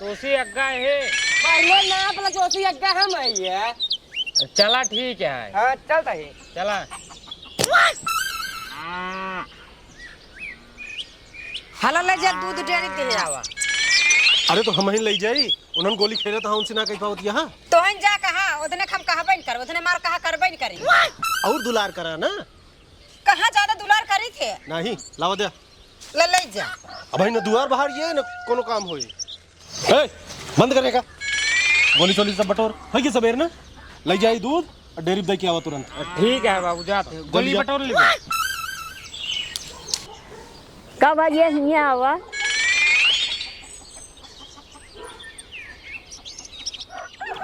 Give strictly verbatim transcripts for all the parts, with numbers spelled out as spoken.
जोशी अग्गा है। पहले ना बोला जोशी अग्गा हम है ये। चला ठीक है। हाँ, चलता है। चला। हला ले जा, दूध डेरी दे आवा। अरे तो हमहिन लइ जाई, उन्हन गोली खेलत हा, उनसे ना कहि पावत यहाँ। तोहन जा कहा, ओदने हम कहबे न कर, ओदने मार कहा करबे न करी। और दुलार करा ना। कहाँ ज्यादा दुलार करी थे? नहीं, लावा दे। ले, ले जा। अबहिन न दुआर बहार ये न कोनो काम होई। ए, बंद करे का। गोली चोली सब बटोर। है कि सबेर ना? लइ जाई दूध और डेरी पे दे के आवा तुरंत। ठीक है बाबू, जाते हैं। जल्दी गोली जा। बटोर ले। का बा ये हियाँ आवा?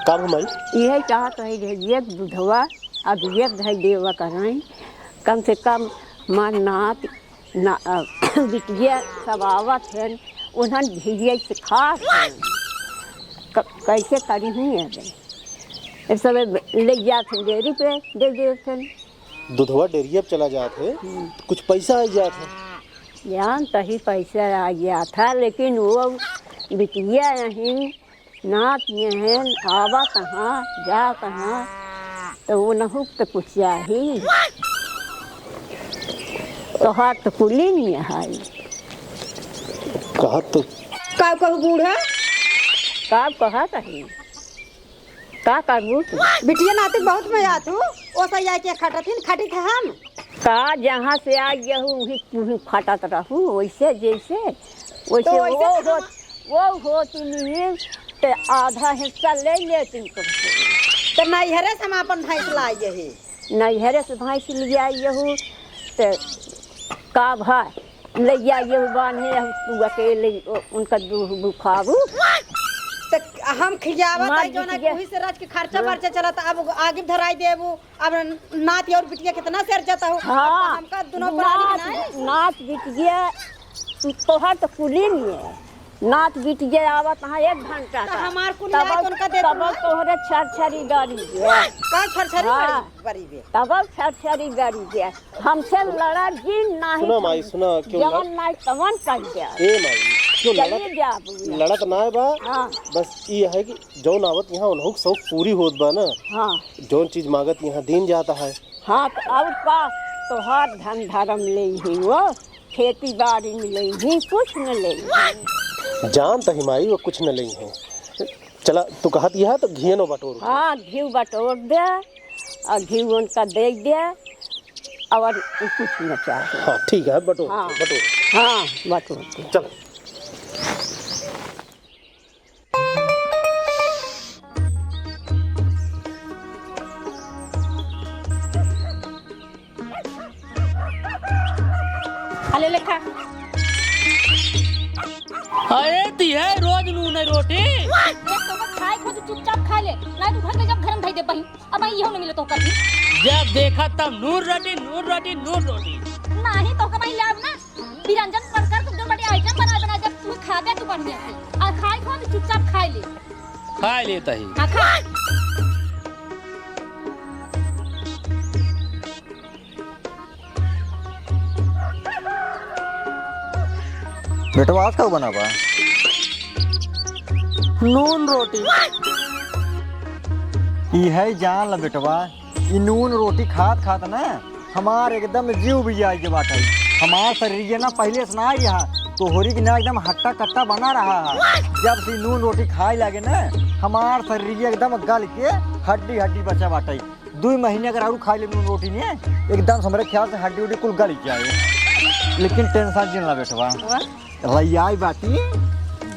का भा माई? इहे चाहत रही जे एक दूधवा, अब एक धई देवा कराई, कम से कम मार नात ना, अ, बिटिया सब आवत हन, उन्हन भिरिया से खास हन। क-, कैसे करी ही है बे? ये सब ले जात हन डेरी पे, दे देत हन। दूधवा डेरिया पे चला जात है, हम्म। कुछ पैसा आ जात है। जान तही पैसा आ जात है, लेकिन वो बिटिया यहीं नात ये हैं, आवा कहाँ, जा कहाँ, तो वो नहुक तो कुछ चाही। तोहार तो कुली नहीं है। कहा तो का कहू बूढ़ा? का कहा कही? का करबू तू? बिटिया नाती बहुत मजा तू, ओ सैया के खटथिन, खटित हम। का जहाँ से आ गया हूँ, वहीं, वहीं खटत रहू, वैसे जैसे, वैसे तो वैसे वो हम होत, वो होती नहीं, ते आधा हिस्सा ले लेती तुमसे। तो नैहरे से हम अपन भैंस लाई यही। नैहरे से भैंस ले आई यहू, ते का भाई, ले आई यहू बान्हे, हम तू अकेले, ओ, उनका दू बुखारू। तो हम खियावत मार आई, जौन है, बिटिया। वही से रच के खर्चा हाँ। बर्चा चलत, अब आगे धराई देबू। अब नाती और बिटिया कितना सेर जाता हो। हाँ, अब हमका दुनो प्राणी नात, नहीं। नात बिटिया, तोहर तो कुली नहीं है। नात बिटिया आवत हाँ एक घंटा तो का। हमार कुली तब आए तो उनका दे तब दूंगा। तोहरे छरछरी गारी दे। का छरछरी हाँ। गारी, गारी दे? तब छरछरी गारी दे। हमसे लड़ा जिन नहीं सुना माई, तुम। सुना, क्यों जवन लड़- नहीं तवन कर दे। ए माई, क्यों चलिए लड़त, जा बुआ। लड़त ना बा। हाँ। बस ये है कि जौन आवत यहाँ उनहु के शौक पूरी होत बा ना। हाँ। जौन चीज मांगत यहाँ दीन जाता है। हाँ, तो और का? तोहार धन धर्म ले ही वो, खेती बाड़ी में ले ही, कुछ न ले ही। जान तही माई, वो कुछ न ले ही। चला, तू कहत यह तो घियनो बटोर। हाँ, घी बटोर दे, और घी उनका दे दे, और कुछ न चाहे। हाँ, ठीक है, बटोर, हाँ। बटोर। हाँ, बटोर दे। चल। हले लेखा। अरे, ती है रोज नून है रोटी। देख, तो खाए खो तो चुपचाप खा ले, ना तू घर में जब घर में धई दे बहिन, अब आई इहो न मिले तो कभी। जब देखा तब नून रोटी, नून रोटी, नून रोटी। नाही तो कमाई ले आव ना। बिरंजन पढ़कर तुम जो बड़ी आइटम बना बना जब तू खा दे तू बढ़िया से। और खाए खो तो चुपचाप खाए ले। खाए लेता ही। हाँ, खा। बेटवा, आज का बना बा? नून रोटी। ई है जान ला बेटवा, ई नून रोटी खात खात ना हमार एकदम जीव भी आई के बाटे। हमार शरीर ना पहले से ना रहा, तोहरी के ना एकदम हट्टा कट्टा बना रहा है। जब से नून रोटी खाए लागे ना, हमार शरीर एकदम गल के हड्डी हड्डी बचा बाटे। दुई महीने अगर आरू खाए ले नून रोटी ने, एकदम से हमरे ख्याल से हड्डी उड्डी कुल गल जाए। लेकिन टेंशन जिन ला बेटवा। वाह। लइयाई बाटी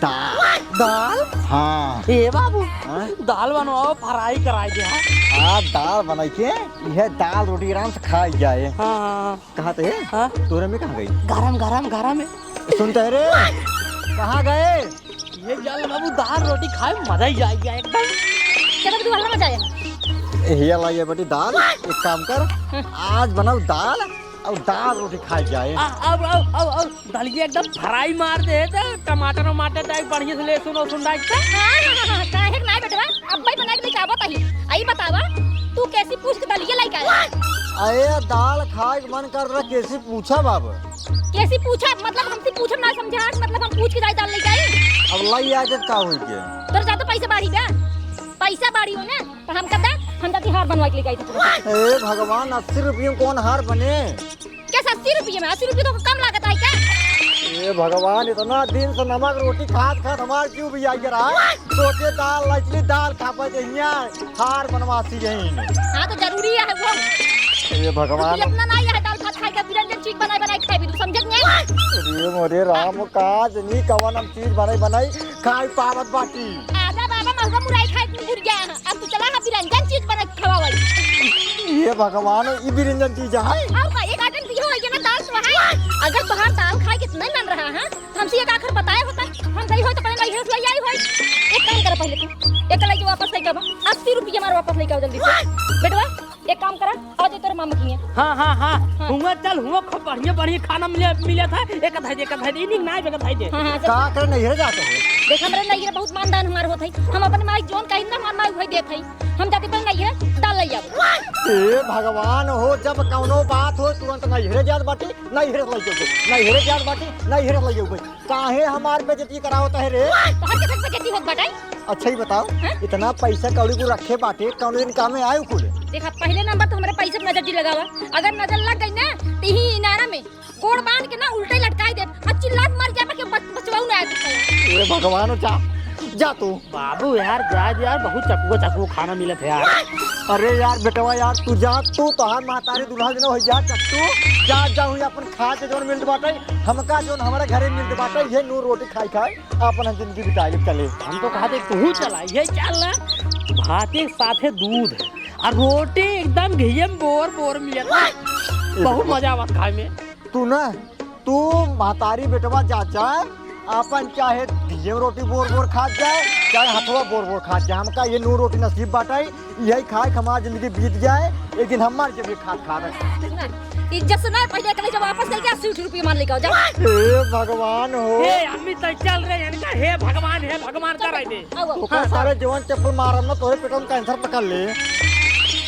दाल। दाल? हाँ। ए बाबू, हाँ? दाल बनवाओ, फ्राई कराई दे, हाँ? हाँ, दाल बनाई के, यह दाल रोटी आराम से खाई जाए। हाँ, हाँ, हाँ। कहाँ थे? हाँ? तोरे में कहाँ गई? गरम, गरम, गरम है। सुनते हैं रे, कहाँ गए? ये जान बाबू, दाल रोटी खाए, मजा ही आ गया एकदम। चलो, तू वाला मजा आया। ए, हिया लाई है बेटी दाल, एक काम कर, हाँ। आज बनाओ दाल, अब दाल रोटी खाए जाए। आ, अब, अब, अब, अब दलिया एकदम फ्राई मार दे, तो टमाटर वमाटर डाल, बढ़िया से लहसुन वहसुन डाल के। हाँ, हाँ, हाँ, हाँ, काहे के नाय बेटवा, अब भाई बना के लेके आवत ही। आई बतावा, तू कैसी पूछ के दलिया लेके आया? अरे, दाल खाए के मन कर रहा, केसी पूछा बाबा? केसी पूछा? मतलब हमसे पूछब ना समझा, मतलब हम पूछ के जाई दाल लेके आई? अब लाई आके का होई के? तोर ज्यादा पैसा बाढ़ी बा? पैसा बाढ़ी हो ना, तो हम कब दे, हम जाती हार बनवा के लेके आई थी। ए भगवान, अस्सी रुपये में कौन हार बने? क्या अस्सी रुपये में? अस्सी रुपये तो कम लागत है क्या? ए भगवान, इतना दिन से नमक रोटी खात खात हमार क्यों भी आई रहा? सोचे दाल लचली दाल खा पाए के हियाँ हार बनवासी यही। हाँ, तो जरूरी है वो। ए भगवान। तू इतना नहीं है दाल भात खाए के, बिरंजन चीज बनाई बनाई खाए भी तू, समझत नहीं? अरे मोरे राम, का जनी कवन हम चीज बनाई बनाई खाई पावत बाटी। आजा बाबा, महुआ मुरई खाए के गुर गया है। अब तू चला, हम बिरंजन चीज बना के खवावल। ये भगवान, ई बिरंजन चीज है? और का, एक आइटम दियो है ना, दाल तो है। अगर तोहार दाल खाए के इतना ही मन रहा है, तो हमसे एक आखर बताए होता, हम गई होई तो पहले नैहर से ले आई होई। एक काम कर पहले तू, एक ले के वापस लेके आवा, अस्सी रुपये हमारे वापस लेके आओ जल्दी से। बेटवा, एक काम करा, आ जाओ तोरे मामा के यहाँ। हाँ, हाँ, हाँ। हाँ। हुआ चल, हुआ खूब बढ़िया, बढ़िया खाना मिले, मिले था। एक धै दे, एक धै दे, नहीं, ना, एक धै दे। हाँ, हाँ, चल। का करे नैहरे जाते हो? देख, हमरे नैहरे बहुत मानदान हमार होत है। हम अपन माई जौन कहिन ना, हमार माई वही देत है। हम जाते पर नैहरे दाल ले आवे। ए भगवान हो, जब कौनो बात हो, तुरंत नैहरे जात बाटी, नैहरे से लेके आवे, नैहरे जात बाटी, नैहरे से लेके आवे। काहे हमार बेइज्जती करावत है रे? तोहर के बेइज्जती होत बाटे? अच्छा ही बताओ, हैं? इतना पैसा कौड़ी को रखे बाटे, कौन दिन काम में आए कुल? देखा, पहले नंबर तो हमरे पैसे पे नजर जी लगावा। अगर नजर लग गई ना, तो ही इनारा में गोड़ बांध के ना उल्टे लटकाई दे, और चिल्लात मर जाबा के बच-, बचवाऊ ना आए। ए भगवान, जा, जा तू। बाबू यार, जा यार, बहुत चकुआ चकुआ खाना मिलत है यार। अरे यार बेटवा यार, तू जा, तू तोहार महतारी दुल्हा दिन हो जा चट्टू, जा, जा हुई अपन खा के जौन मिलत बाटे, हमका जौन हमारे घरे मिलत बाटे, ये नून रोटी खाई खाई अपन हम जिंदगी बिताए चले। हम तो कहा थे तू चला, ये चल ना। भात के साथे दूध और रोटी एकदम घिये में बोर बोर मिलत है। बहुत मजा आवत खाए में। तू ना, तू महतारी बेटवा जा, जा, अपन चाहे घिये में रोटी बोर बोर खात जाए, चाहे हथवा बोर बोर खात जाए, हमका ये नून रोटी नसीब बाटे। यही खाए के हमार जिंदगी बीत जाए, एक दिन हम मर जबे खात खात। इज्जत से ना, पहले एकले जब वापस लेके आ, अस्सी रुपये मान लेके आओ, जा। हे भगवान हो। हे अम्मी, तै चल रे, इनका हे भगवान, हे भगवान कर रहे थे। आओ, आओ। ओकर सारे जवान चप्पल मारब ना, तोरे पेट में कैंसर पकड़ ले।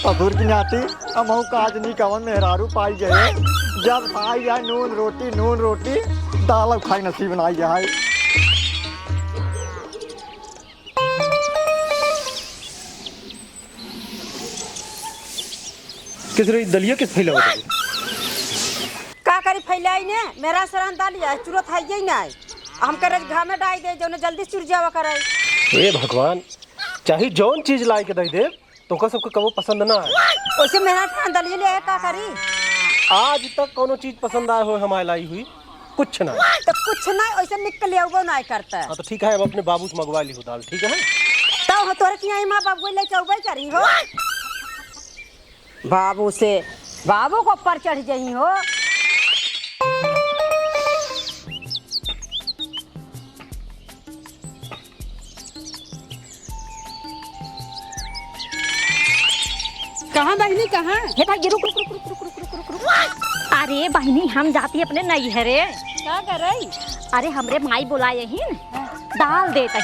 ससुर की नाती, हम हूँ काज नहीं कवन मेहरारू पाई गए। जब खाई जाए नून रोटी, नून रोटी, दाल खाई नसीब ना आई जाए। किस रे, दलिया किस फैलावत है? का करी फैलाई ने? मेरा सरान दलिया है, चुरत है यही ना है। हम करे घामे डाई दे, जौने जल्दी चुर जावा करे। हे भगवान, चाहे जौन चीज लाई के दे दे, तोका सबके कबो पसंद ना आए। ओसे मेरा सरान दलिया ले आए, का करी? आज तक कौनो चीज पसंद आए हो हमारे लाई हुई? कुछ ना। तो कुछ ना, ओइसे निकल लेबो ना करता। हाँ, तो ठीक है, अब अपने बाबू से मंगवा ली हो दाल, ठीक है? तो हो तोरे किहाँ माँ बाबू लेके अउबे करी हो। बाबू से, बाबू को ऊपर चढ़ जाई हो। कहाँ बहिनी, कहाँ? हे भाई, रुक, रुक, रुक। अरे बहिनी, हम जाती अपने नैहरे। का करई? अरे, हमरे माई बोलाए हिन, हाँ। दाल देत हिन।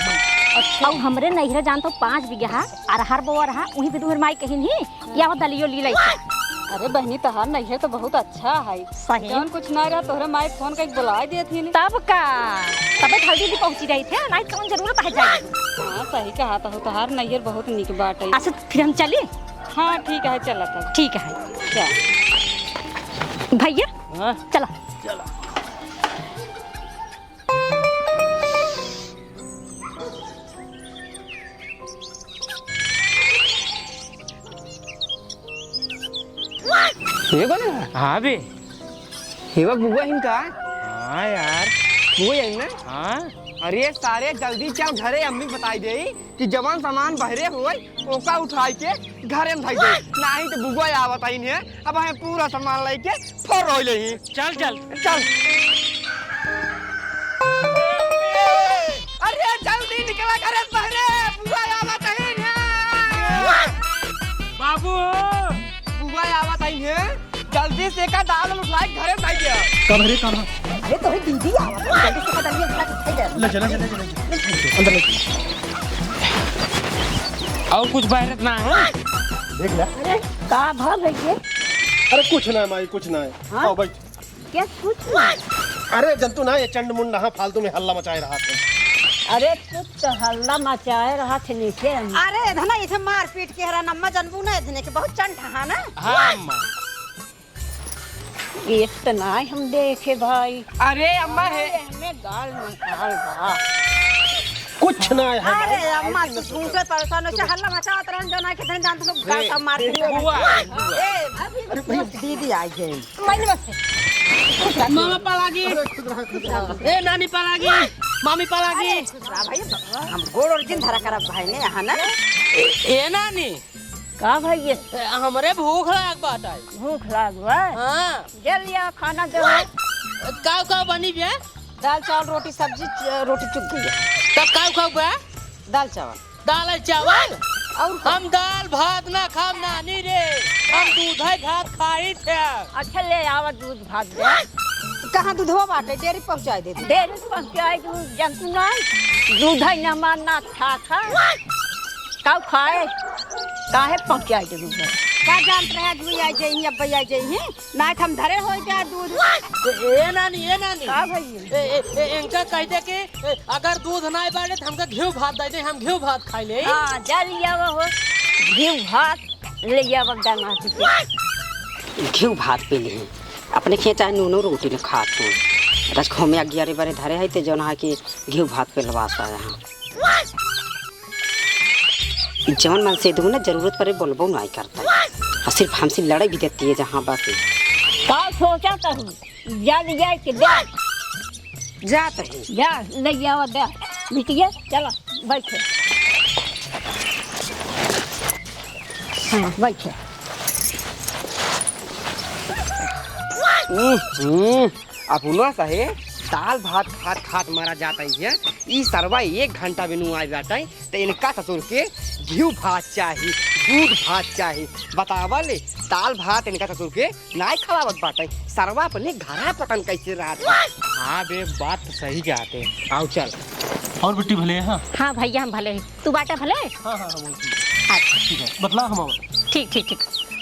अच्छा। अउ हमरे नैहरे जानत हो, पाँच बीघा अरहर बोअर हा, उही पे तुम्हरे माई कहिन ही, या वो दलियो ली लाई। अरे बहिनी, तहार नैहर तो बहुत अच्छा है। सही। जौन कुछ ना रहा, तोहरे माई फोन कइके बुलाए देत ही। तब का? तबे जल्दी जल्दी पहुँची रही थे, नहीं कौन जरूरत है जाए। हाँ, सही कहा तो, तोहार नैहर बहुत निक बाटे। अच्छा, फिर हम चली? हाँ, ठीक है, चला तब। ठीक है। चल। भैया, हाँ? चला। चला। ये बना? हाँ बे। ये बा बुआ हिन का? हाँ यार। बुआ हिन ना? हाँ। अरे सारे जल्दी चल घरे, अम्मी बताई देई कि जवन सामान बहरे होई ओका उठाई के घरे में धई दे। नाही तो बुआ आवत आइन है, अब हम पूरा सामान लेके फर होई लेही। चल, चल। चल। अरे, जल्दी निकला करे बहरे, बुआ आवत है ना। बाबू। बुआ आवत है ना, जल्दी से का दाल उठाई घरे में धई दे। कब रे, कब? अरे, तोहरी दीदी आवत है, जल्दी से का दाल उठा के धई दे। ले चला, चला, चला, चला। अंदर ले चला। और कुछ बहरत ना है? देख ले। अरे, का भा भैया? अरे कुछ ना है माई, कुछ ना है। हाँ? आओ बैठ। क्या कुछ ना? अरे जंतु ना, ये चंड मुंड हाँ फालतू में हल्ला मचाए रहा थे। अरे कुछ तो हल्ला मचाए रहा थे नीचे हम। अरे धना इसे मारपीट के हरा नम्मा जनबू ना इतने के बहुत चंड है ना। हाँ अम्मा। इतना हम देखे भाई। अरे अम्मा है। अरे, हमें गाल निकाल बा। कुछ ना है, अरे हमारे अम्मा, भाई तू ने झूठे परेशान हो, हल्ला मचावत रहन, जो ना के धन जान तुम गाल ए, का मार ए, के बुआ, ए, बुआ। ए, अभी अरे भैया। दीदी आई गई। मामा पालागी। ए, नानी पालागी। मामी पालागी। अरे, भाई, हम गोड़ और जिन धरा करब भाई ने, यहाँ ना। ए, ए, नानी। का भैया? ए, हमरे भूख लाग बाटे। भूख लाग बा? हाँ। जल्दी आओ, खाना दो। काव काव बनी बे? दाल, चावल, रोटी, सब्जी, च-, रोटी चुग गई है। तब काव काव बे? दाल, चावल। दाल, चावल? और का? हम दाल, भात ना खाब नानी रे। हम दूध, भात खाई थे। अच्छा, ले आवा दूध, भात दे। कहाँ दूधवा बाटे? डेयरी पहुँचाई दे दे। डेयरी पहुँचाई दू, जंतु ना। दूध है ना, मार ना, खा, खा। काव खाए? काहे पहुँचाई देबू घर? का जानत रहे, आज भी आई जइही, अब भी आई जइही। ना हम धरे होई जाए दूध। ए, ए नानी, ए नानी। का भइया? ए, ए, ए, इनका कह दे कि, ए, अगर दूध ना बाटे, तो हमका घिउ भात दे दे, हम घिउ भात खाई ले। हाँ, जा ले आवा हो। घिउ भात ले आवा दामाद के। घिउ भात पे ले। अपने खेत चाहे नूनो रोटी न खात हो। रस खो में अगियारे बरे धरे है, ते जौन है कि घिउ भात पे लवास आया है। जवन मन से दुगुना जरूरत पड़े बोलबो नाई करता है। और सिर्फ हमसे लड़ाई भी देती है जहाँ बस। का सोचा तहू? जा ले जाए के दे। जात है। जा, ले जावा दे। बिटिया, चला, बैठे। हाँ, बैठे। हम्म, हम्म। अपना सहे दाल भात खात खात मरा जात है ये। ई सरवा एक घंटा में नु आ जात है, त इनका ससुर के घिउ भात चाही, दूध भात चाही। बतावा ले, दाल भात इनका ससुर के नाय खवावत बाटे। सरवा अपने घरा पतन कैसे रहत है? हाँ बे, बात तो सही कहते। आओ चल। और बिट्टी भले हैं? हाँ भैया, हम भले हैं। तू बाटा भले? हाँ, हाँ, हाँ, वो ठीक है। अच्छा। ठीक है, बतला हम आओ। ठीक, ठीक, ठीक।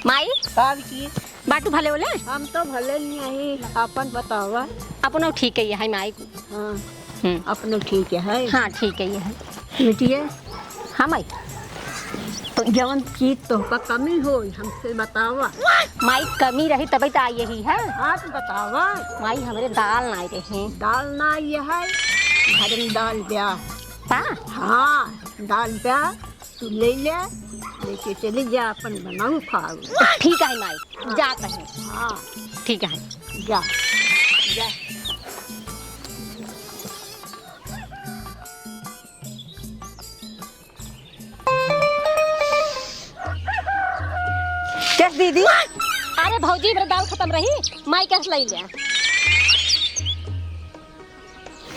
माई? का बिटिया? बाटू भले होले? हम तो भले नहीं आई, अपन बतावा। अपनो ठीक है, ये है माई। हाँ, हम्म। अपनो ठीक है। हाँ, ठीक है, ये है। बिटिया। हाँ माई। तो जवन चीज तोहका कमी होई, हमसे बतावा। माई, कमी रही तबे तो आई यही है। हाँ, तो बतावा। माई, हमरे दाल नाई रही। दाल नाई है, घर में दाल ब्या। का? हाँ, दाल ब्या। तू ले ले, लेके चली जा, अपन बनाऊ खाऊ। ठीक है माई, जात है। हाँ। ठीक है। जा। जा। कैस दीदी? अरे भौजी, मेरे दाल खत्म रही, माई कैस लाई ले।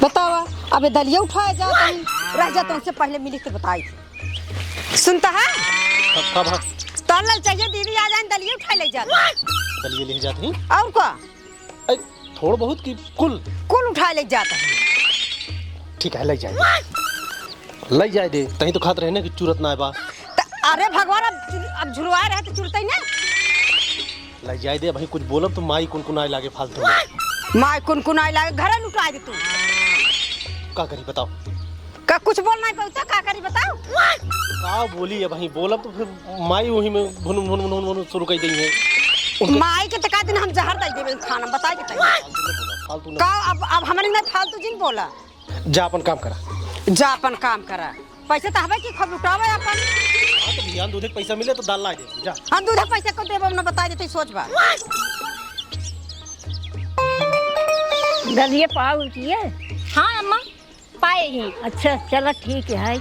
बतावा, अबे दलिया उठाया जात है, रह जा, तुमसे पहले मिली तो बताई। सुनता है? कब, कब है? तोर ललचैया दीदी आ जाए, दलिया उठाए ले जात। दलिया ले जात ही? और का? ऐ, थोड़ बहुत की कुल? कुल उठाए ले जात है। ठीक है, ले जाए दे। ले जाए दे, तहीं तो खात रहे ना कि चुरत ना बा। त, अरे भगवान, अब चुर-, अब झुरवाए रहे तो चुरतई ना। लइ जाए दे, अबहीं कुछ बोलब तो माई कुनकुनाए लागे फालतू में। माई कुनकुनाए लागे, घरे लुटाए दे तू। का करी बताओ? का कुछ बोल नाहीं पाऊ तो का करी बताओ? का बोली, अबहीं बोलब तो फिर माई वही में भुन भुन भुन भुन शुरू कर देई है। उनके माई के तो का दिन हम जहर दे देबे खाना, बताए के तनी। फालतू ना। का अब, अब हमरे में फालतू जिन बोला। जा अपन काम करा। जा अपन काम करा। पैसे तो हवे कि खूब लुटावे अपन। हाँ, तो बिहान दूधे के पैसा मिले तो दाल ला दे, जा। हम दूधे के पैसे को देबो ना, बता देते सोच बा। दलिए पाव उठिए। हाँ अम्मा, पाए ही। अच्छा, चला ठीक है।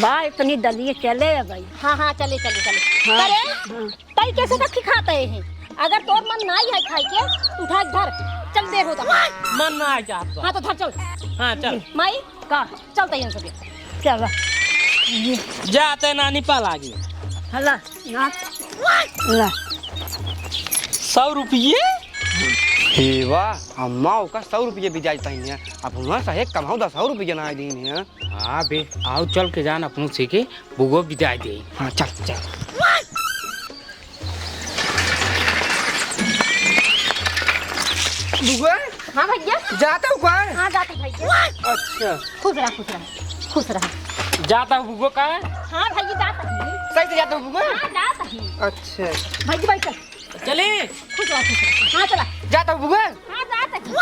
बा, इतनी दलिए चले अब भाई। हाँ, हाँ, चले, चले, चले। हाँ, अरे, हाँ। तई कैसे तक खाते हैं? अगर तोर मन ना है खाए के, उठा के धर, चल दे हो तो। मन ना है जात बा। हाँ, तो धर चल। हाँ, चल। माई, का? चलते हैं सबे। चल। जाते नानी पा लागी। हला, ना। ला। सौ रुपये? हे वाह, अम्मा ओका सौ रुपये भी जाई तहिन है। अब हुआ सहे कमाऊ दा सौ रुपये ना दीन है। हाँ बे, आओ चल के जान अपनों से के बुगो भी जाए दे। हाँ, चल, चल। बुआ? हाँ भैया। जाता हूँ का? हाँ, जाता हूँ भैया। अच्छा। खुश रहा, खुश रहा, खुश रहा। जाता हूँ बुआ का? हाँ भैया, जाता हूँ। सही से जाता हूँ बुआ? हाँ, जाता हूँ। अच्छा। भैया, बैठ। चले। खुश रहा, खुश रहा। हाँ, चला। जाता हूँ बुआ? हाँ, जाता हूँ।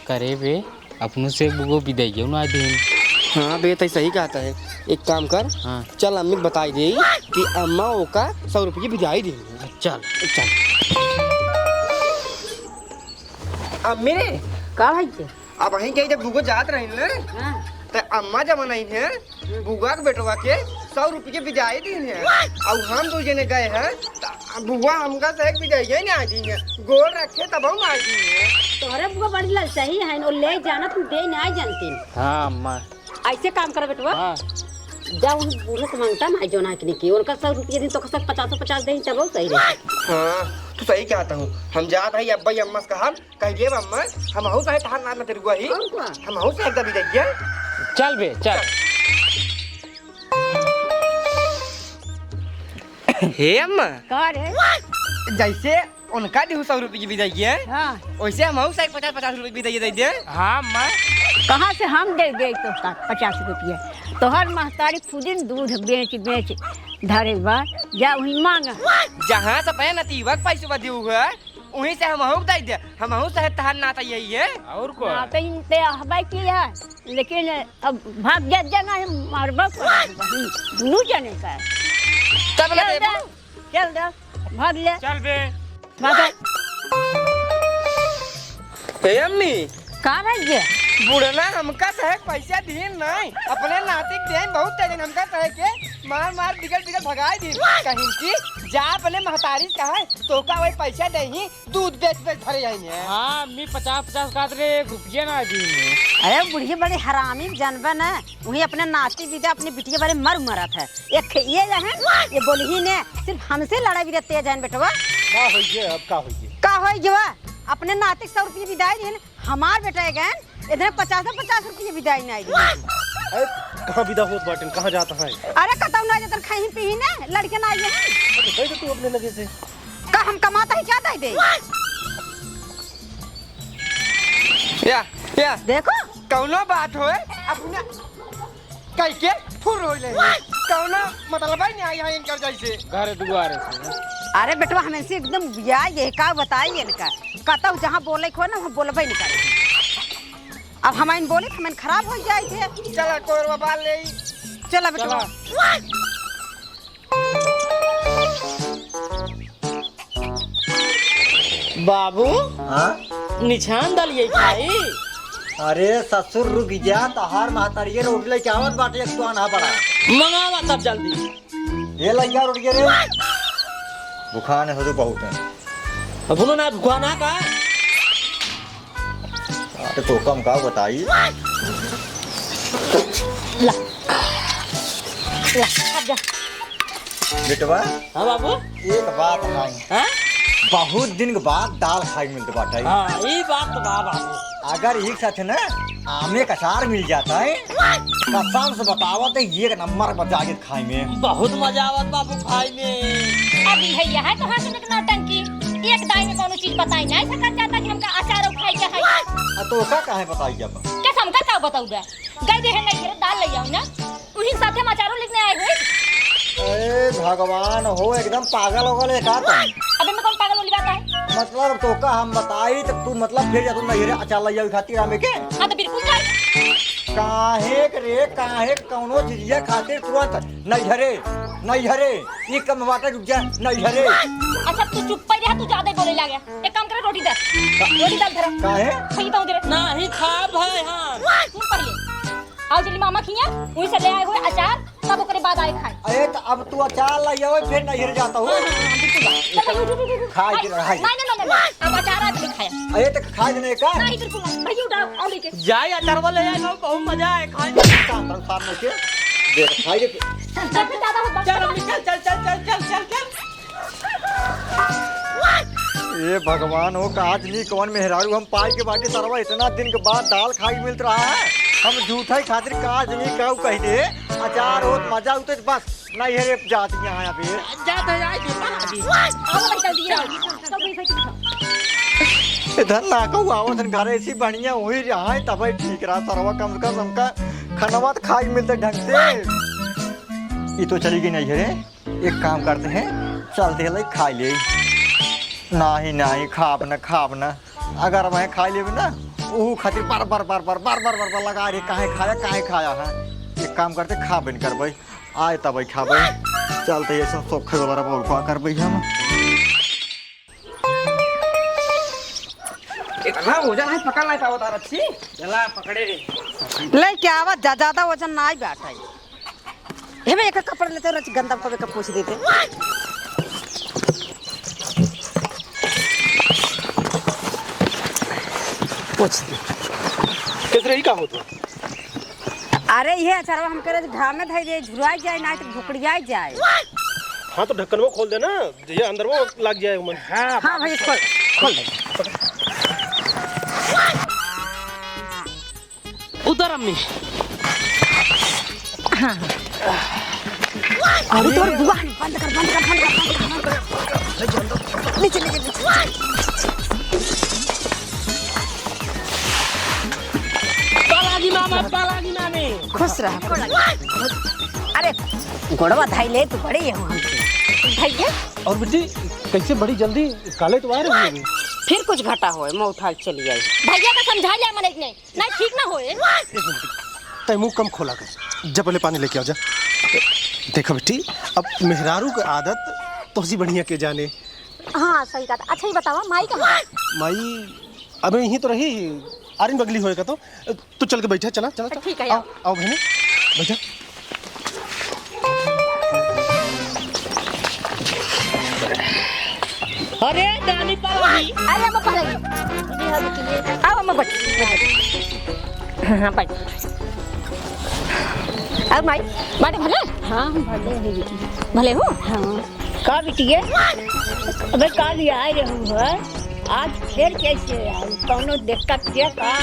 करे बे, अपनों से बुआ बिदाइयो ना देन। हाँ बे, तै सही कहत है। एक काम कर, हाँ। चल अम्मी के बताई दे कि अम्मा ओका सौ रुपये बिदाई देन। चल। चल। अम्मी रे। का भाई के? अब वहीं कहीं जब बुआ जात रही ना, हाँ। तो अम्मा जब नहीं है, बुआ के बेटवा के सौ रुपये बिदाई दीन है। और हम दो जने गए हैं, तो बुआ हमका से एक बिदाई नहीं आई दीन है। गोड़ रखे तब हम आई दीन है। तोहरे बुआ बड़ी ललचाही है, वो ले जाना तुम दे नहीं जानती। हाँ अम्मा। ऐसे काम करो बेटवा। हाँ। जा उन बूढ़े से मांगता ना, जो ना कि नहीं की, उनका सौ रुपये दिन तो कसक पचासों पचास दे, तब वो सही रहे। हाँ, तू सही कहता हूँ। हम जात है अब्बा अम्मा से कहा, कह दिए अम्मा, हमहू चाहे तहार नाम ना तेरे गुआ ही। और का? हमहू से एकदम ही जाइए। चल बे, चल। हे अम्मा। का रे? जैसे उनका दिहू सौ रुपये की बिदाई है, हाँ। वैसे हमहू से एक पचास, पचास रुपये की बिदाई दे दे। हाँ अम्मा। कहाँ से हम दे दे तो पचास रुपये? तोहर महतारी खुदिन दूध बेच बेच धरे बा, जा वहीं मांगा। जहाँ से अपने नतीबा के पैसे दिहू है, वहीं से हमहू के दे दे, हमहू से तहार नाता यही है। और को? नाता इन ते अहबे की है, लेकिन अब भाग जा, जना है, मारबा को वही दुनू जने का। तब चल ले दे, देबू? चल दे, भाग ले। चल बे। भाग। ए अम्मी। का भैया? बुढ़ना हमका सहे पैसा दीन नहीं, अपने नाती के देन बहुत तेज, हमका सहे के मार मार बिगल बिगल भगाई दीन। कहीं की जा अपने महतारी कहा, तोका वही पैसा दे ही, दूध बेच बेच धरे जाएंगे। हाँ, अम्मी पचास पचास कहत रहे, एक रुपया ना दी। अरे बुढ़िया बड़ी हरामी जनबे न, वही अपने नाती बिदा अपने बिटिया बड़े मर मरत है। एक ये है, ये बोली ही ने, सिर्फ हमसे लड़ाई बिदा तेज है बेटवा। का होइए, अब का होइए? का होइए बा? अपने नाती के सौ रुपये बिदाई दिन, हमार बेटा है गए, इधर पचास पचास रुपये बिदाई नहीं दी। अरे कहाँ बिदा होत बाटन, कहाँ जाता है? अरे कतौ ना जातन, खाई पी ने, लड़के ना आइए हैं। अरे दे दे तू अपने लगे से। का हम कमाता ही क्या दे दे? या, या। देखो। कौनो बात होए, अपने कह के फुर हो ले। कौनो मतलब ही नहीं आई है इनकर जैसे। घर दुआरे से। अरे बेटवा, हम इनसे एकदम या ये का बताई इनका। कतौ जहाँ बोले को ना, वहाँ बोलबे नहीं करे। अब हम इन बोले, हम इन खराब हो जाए थे। चला, कोरवा बाल ले। चला बेटवा। चला। बाबू, हाँ? निछान दलिए खाई? अरे ससुर रुक जा, तहार महतारिये रोटी लेके आवत बाटे, एक तो आना पड़ा। मंगावा तब जल्दी। ये लइका रोटी रे। भुखान हो तो बहुत है। अब बोलो ना, भुखान है का? अरे तो कम का बताई। ला। ला, अब जा। बेटवा। हाँ बाबू। एक बात नहीं। हाँ? बहुत दिन के बाद दाल खाए के मिलत बाटे। हाँ, ई बात तो बा बाबू। अगर एक साथ ना आमे का अचार मिल जाता है, कसम से बतावत है, एक नंबर मजा आ जात खाए में। बहुत मजा आवत बाबू खाए में। अब ई है, यह है कहाँ से नौटंकी? एक दाई में कौनो चीज बताई नहीं सकत जाता कि हमका अचार खाए के है। आ तो का काहे बताई जब? कैसे हमका का बताऊबे? गई रहे नहीं घरे दाल ले आओ ना, उही साथे हम अचारो लेके आए हुए। अरे भगवान हो, एकदम पागल हो गए का तुम? अबे मैं कौन पागल वाली बात है? मतलब तोका हम बताई तो तू मतलब फिर जा तू नैहरे अचार ले आवे खातिर आमे के? हाँ तो बिल्कुल जाए। काहे के रे, काहे के कौनो चीजिया खातिर तुरंत नैहरे, नैहरे, ई कम बाटे रुक जा, नैहरे। अच्छा तू चुप पे रह, तू ज्यादा ही बोले लागे। एक काम करे, रोटी दे। का-, रोटी डाल धरा। काहे? सही तो दे रे। नहीं खाब है हम। सुन पहले। आओ जल्दी मामा खिया, वहीं से ले आए हुए अचार, तब ओकरे बाद आए खाए। अरे तो अब तू अचार लाई आओ, फिर नैहर जाता हूँ। हाँ, हाँ, हाँ, बिल्कुल। चल, भाई, उठ, उठ, उठ, उठ। खाए भाई, के रहाई। नहीं, नहीं, नहीं, नहीं, नहीं। अब अचार आज नहीं खाया। अरे तो खाए नहीं का? नहीं, बिल्कुल नहीं। भैया उठाओ, आओ लेके। जाए अचारवा ले आए, बहुत मजा आए खाए। काम पर साथ में के। दे, खाए के। चल, चल, चल, चल, चल, चल, अम्मी, चल, चल। ए भगवान हो, का आज नी कौन मेहरारू हम पाई के बाटी सरवा, इतना दिन के बाद दाल खाई मिलत रहा है। हम झूठा ही खातिर का आज नी कहू कह दे, अचार होत मजा उते बस नहीं है रे जात यहाँ पे। जात है, आई के बना दी। आओ भाई जल्दी आओ। सब कोई भाई तुम खाओ। इधर ना कहू आवत हन घरे, ऐसी बढ़िया वही रहा है, तबे ठीक रहा सरवा, कम से कम हमका खनवा त खाई मिलते ढंग से। ई तो चली गई नहीं है रे। एक काम करते हैं, चलते हैं, ले खा ले। नाही, नाही, खाब ना, खाब ना। अगर वह खा लेबे ना, ऊ खातिर बार, बार, बार, बार लगा रहे, "काहे खाया, काहे खाया है?" एक काम करते, खाबे न करबे, आए तब खाबे। चलते ऐसा सोखे वाला रहा, और का करबे हम? इतना वजन है, पकड़ नहीं पावत आ रच्छी। चला, पकड़े रे। लेके आवत जा, ज्यादा वजन ना आई बात है। हे बे, एक कपड़ा लेते रच गंदा कबे का पोंछ देते। पोंछ दे। केसरे, ई का होत बा? अरे, ये अचारवा हमके रच घामे धई दे, झुराई जाए, ना तो भुकड़ियाई जाए। हाँ, तो ढक्कनवा खोल दे ना, ये अंदरवा लाग जाए उमन। हाँ, हाँ भाई, खोल, खोल दे। उधर अम्मी। हाँ, हाँ। अरे तोर बुआ, बंद कर, बंद कर, बंद कर, बंद कर, बंद कर। नीचे, नीचे, नीचे। पालागी मामा, पालागी मामी। खुश रह। अरे, गोड़वा धाई ले, तू बड़ी है हमसे। भैया। और बिट्टी, कैसे बड़ी जल्दी काले तो आ रही है? फिर कुछ घटा होए, मैं उठा के चली आई। भैया का समझा लिया मने कि नहीं? नहीं, ठीक ना होए। एक मिनट, तै मुंह कम खोला कर, जा पहले पानी लेके आओ जा। देखा बिट्टी, अब मेहरारू के आदत तोहसी बढ़िया के जाने। हाँ, सही कहा। अच्छा, ये बतावा, माई कहाँ है? माई अबे यहीं तो रही, आरिन बगली होएगा तो। तू चल के बैठा, चला, चला, चला। ठीक है, आओ, आओ। आओ बहने, बैठा। अरे, दानी पालागी। अरे, अम्मा पालागी। आओ, अम्मा, बैठ। हाँ, हाँ, बैठ। आओ, माई, बाटे भले? हाँ, हम भले हैं, दीदी। भले हो? हाँ। का बिटिया? अबे, का लिया आए रहू है? आज फिर कैसे आई? कौनो दिक्कत के का?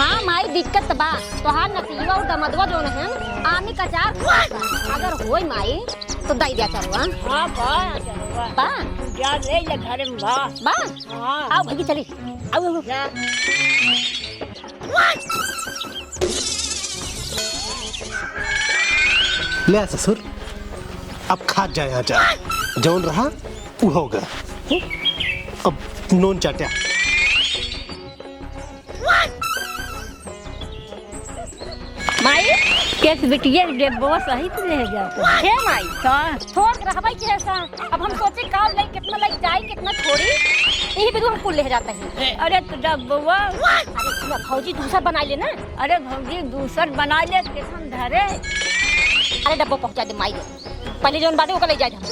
हाँ माई, दिक्कत बा। तोहार नतिजवा और दमदवा जौन है, आमी का अचार खात बा। अगर होई माई, तो दई दे अचारवा। हाँ बा, अचारवा। बा? जा ले ले घरे में बा। बा? हाँ। आओ भैया चली। आओ, आओ। जा। ले आ ससुर, अब खात जाया जा, जौन रहा उ होगा। अब नून चाट्या। माई, केस बिटिया के डेब्बवा सहित ले जाता है। हे माई, का? थोक रहबे के है सा। अब हम सोचे का लई, कितना लई जाई, कितना छोड़ी, यही पे हम कुल ले जाता है। अरे तो डब्बवा। अरे सुना भौजी, दूसर बनाई ले ना। अरे भौजी, दूसर बनाई ले, किसन धरे। अरे डब्बो पहुंचा दे माई रे। पहले जौन बाटे ओका ले जाए हम।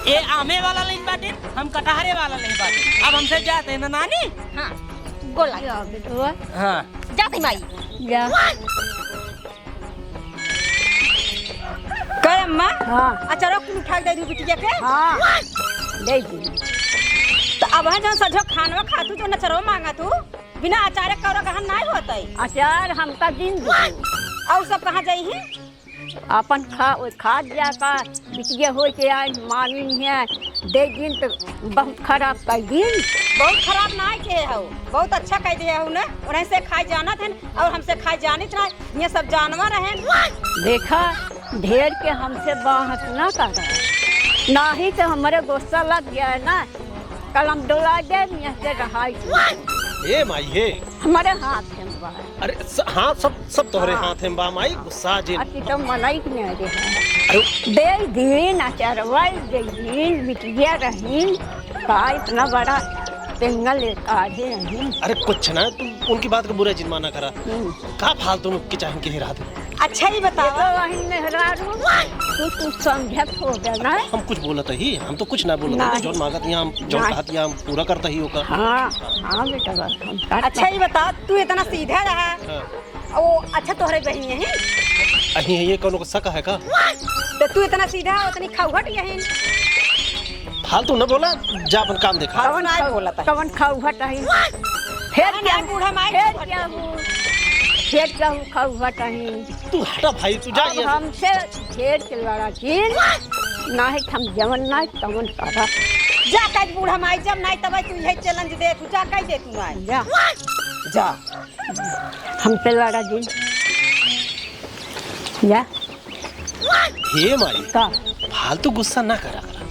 ए आमे वाला लेन बाटे, हम कटहरे वाला लेन बाटे। अब हमसे जाते ना नानी। हाँ, गोला। या बेटवा। हाँ। जाते माई। जा। कहे अम्मा? हाँ। अचारो कुल उठा के दे दू बिटिया के? हाँ। दे दी। तो अब है जौन सजो खानवा खातू, जौन अचारो मांगा तू, बिना अचारे कौरा गहन नाई होतई। अचार हमका दिन दू। और सब कहाँ जाई है? अपन खा, ओ खा जा का, बिटिया हो के आई, मामी है, दे दिन तो बहुत खराब कर दिन। बहुत खराब ना के हो, बहुत अच्छा कह दे हो ना। उन्हें से खाए जानत है और हमसे खाए जानित ना, ये सब जानवर हैं। देखा, ढेर के हमसे बहस ना कर, नाही तो हमारे गुस्सा लग गया है ना, कलम डोला दे, यहाँ से रहाई। ए माई हे। हमारे हाथ में बा। अरे स-, हाँ, सब, सब तोहरे हाँ। हाथ में बा माई, गुस्सा जिन। अति तो मनई के नहीं रहे। अरे दे दिन, अचरवाई दे दिन, बिटिया रहीन, का इतना बड़ा तेंगल काढ़े रहीन। अरे कुछ ना, तू उनकी बात को बुरा जिन माना करा। हम्म। का फालतू में किचाहिन के हिरा दे। अच्छा ही बतावा। ये तो वही मेहरारू, तू, तू समझत हो गया ना? हम कुछ बोलत ही, हम तो कुछ ना बोलत ही। नहीं। जौन मांगत ही हम, जौन नहीं। कहत ही हम, पूरा करता ही ओका। हाँ, हाँ बेटा, बस हम करता अच्छा ही बता, तू इतना सीधा रहा। हाँ। ओ, अच्छा तोहरे बहिन यही? अही है, ये कौनो को शक है का? तो तू इतना सीधा, उतनी खौहट यही। फालतू न बोला, जा अपन काम देखा। कवन खाऊ-, बोलत है। कवन खौहट है? फेर ना, क्या ना, बूढ़ा माई फेर खौहट क्या है। हूँ? फेर क्या हूँ खौहट है? तू हटा भाई, तू जा अब यहाँ से। हमसे फेर के लड़ा चीन, ना है हम जवन ना तवन करा। जा कह बूढ़ा माई, जब नाहीं तब तू यही challenge दे, तू जा कह दे तू नाहीं। जा। जा। हमसे लड़ा जिन। जा। हे माई, का? फालतू गुस्सा ना करा करा।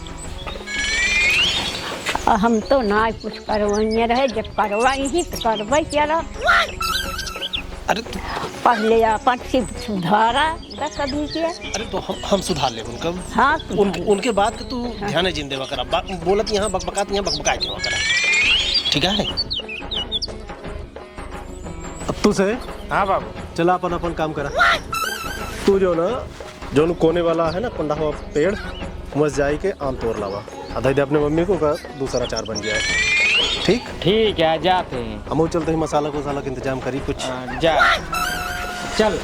आ, हम तो ना कुछ करवाइए रहे, जब करवाई ही तो करवाई क्या रहा? अरे तू पहले अपन से सुधारा दस अभी के। अरे तो हम, हम सुधार लेब उनका। हाँ, सुधार उनके, लेब। उनके बात के तू हाँ। ध्यान जिन देवा करा। बा-, बोलत यहाँ बकबकात यहाँ बकबकाए देवा करा। ठीक है? अब तू से हाँ बाबू। चला अपन, अपन काम करा। तू जो ना, जोन कोने वाला है ना कोंडावा पेड़, वहाँ जाई के आम तोड़ लावा। आ दे दे अपने मम्मी को, का दूसरा अचार बन गया है। ठीक? ठीक है, जाते हैं। हमहू चलते हैं, मसाला को, मसाला का इंतजाम करी कुछ। हाँ, जा। चल।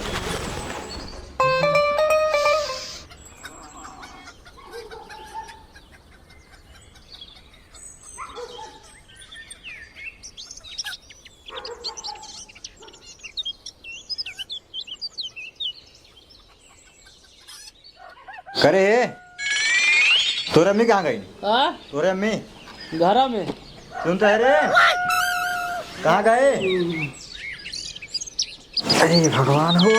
करे, तोरे अम्मी कहाँ गई? हाँ? तोरे अम्मी? घरा में। सुन तो है रे, कहाँ गए? अरे भगवान हो।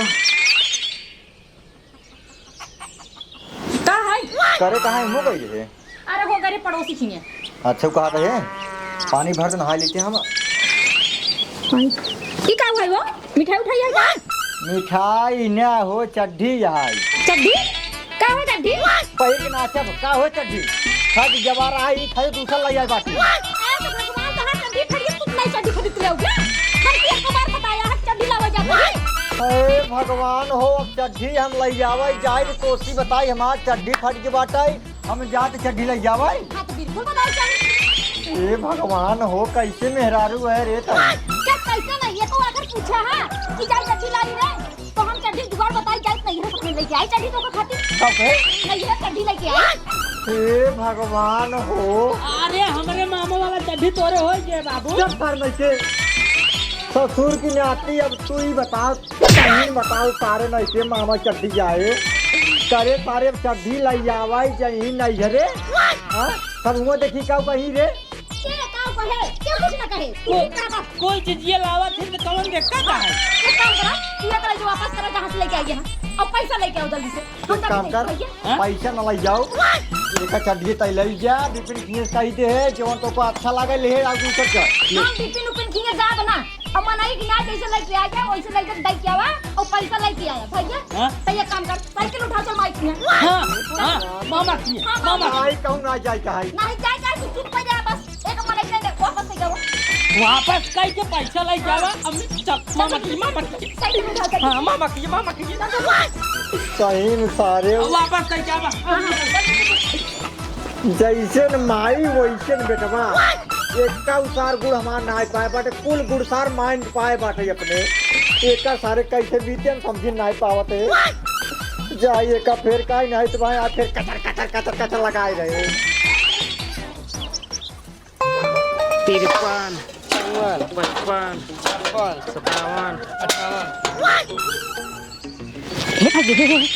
का है? करे कहाँ है? मुँह गई है। अरे हो गए रे पड़ोसी खिया। अच्छा, वो कहा था ये, पानी भर के नहा लेते हैं हम। ई का हुआ वो? मिठाई उठाई है का? मिठाई ना हो, चड्ढी है। चड्ढी? का हो चड्ढी? पहिर के नाचब, का हो चड्ढी? खरीद जवार आई, खरीद दूसर लई आई बाटी। अरे तो भगवान, तोहार चड्ढी खरीद, तू नई चड्ढी खरीद ले आओगे? हम एक बार बताया है, चड्ढी लावे जाते हैं। अरे भगवान हो, अब चड्ढी हम लई आवे जाए, कोसी बताई, हमार चड्ढी फट के बाटे। हम जात चड्ढी लई जावई। हाँ, तो बिल्कुल बताई चड्ढी। ए भगवान हो, कैसे मेहरारू है रे तब। क्या कैसे नहीं? ये तो अगर पूछा है कि जाई चड्ढी लाई रे, तो हम चड्ढी जुगाड़ बताई जाइत नहीं है, तो लेके आई चड्ढी तो खातिर। का कहे? नहीं है, चड्ढी लेके आई। ए भगवान हो। अरे, हमरे मामा वाला चड्ढी तोरे हो गए बाबू। जब भर में से ससुर की नाती, अब तू ही बता। तहीं बताओ, सारे नइखे मामा चड्ढी जाए। करे सारे चड्ढी लइयावइ जहीं नइहरे। हाँ? सब हुआँ देखी काउ कही रे? के काउ कहे? के कुछ ना कहे। तू को-, ही कहा बस। कोई चीज ये लावा फिर तो कौन देखता का है? एक काम करा, तू ये करा जो वापस करा जहाँ से लेके आई है। अब पैसा लेके आओ जल्दी से। हम एक काम कर, भैया। हाँ? पैसा न लइयाउ। एका चड्ढी तइ लइ जा, बिपिन खिए कही दे है, जवन तोको अच्छा लागे ले, आउ दूसर का। ले। हम बिपिन उपिन खिए जाब ना। अब मनई के ना जैसे लेके आ जाए, वैसे लेके दे के आवा, और पैसा लेके आया, भैया। हाँ? तो ये काम कर, साइकिल उठा, चल माई के यहाँ। हाँ, हाँ, मामा के यहाँ, हाँ, मामा के यहाँ। आई कहूँ ना जाए का है। नहीं जाए का है, तू चुप कर जा बस। एक मनई के दे, वापस ले जाओ। वापस कह के पैसा लेके आवा, अब चल, मामा के, मामा के। साइकिल उठा, चल। हाँ, मामा के, मामा के। चल, चल, चल। सही में सारे। वापस कह के आवा। हाँ, हाँ, चल, चल, चल। जैसे न माई वैसे न बेटवा। एक्का उसार गुड़ हमार नाय पाए बाटे, कुल गुड़ सार माइंड पाए बाटे अपने। एका सारे कैसे बीते हम समझी नाय पावत है। जाई एका फेर काई नाय तो भाई आ फेर कचर कचर कचर कचर लगाए रहे। तिरपन, चौवन, पचपन, छप्पन, सत्तावन, अट्ठावन। हे भाई, हे, हे, हे।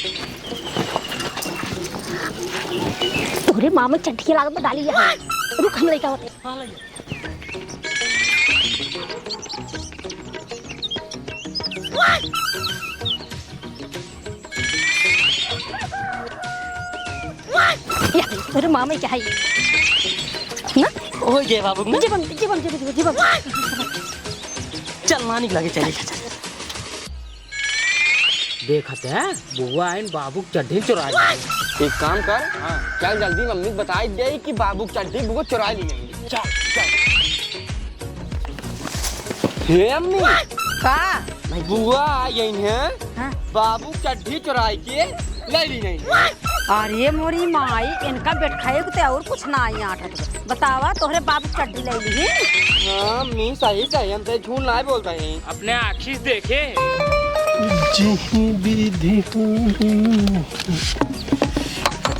तोहरे मामा चड्ढी के लागत में डाली है। रुक, हम लइका होते। हाँ, लइका। या, अरे मामा क्या है ये? ना? हो गए बाबू, ना? जीवन, जीवन, जीवन, जीवन, जीवन। चल, नानी के लगे चली, चल। देखत है, बुआ आइन बाबू के चड्ढी चुरा ली। एक काम कर, हाँ। चल जल्दी मम्मी के बताई दे कि बाबू के चड्ढी बुआ चुरा ली नहीं। चल, चल। हे अम्मी। का? बुआ आई हैं, हाँ। बाबू चड्ढी चुराई के ले ली नहीं। अरे मोरी माई, इनका बैठाए के तो और कुछ ना आई आठ। बतावा, तोहरे बाबू चड्ढी ले ली। हाँ अम्मी, सही सही, हम तो झूठ ना बोलते हैं। अपने आँखी से देखे। जही विधि होई।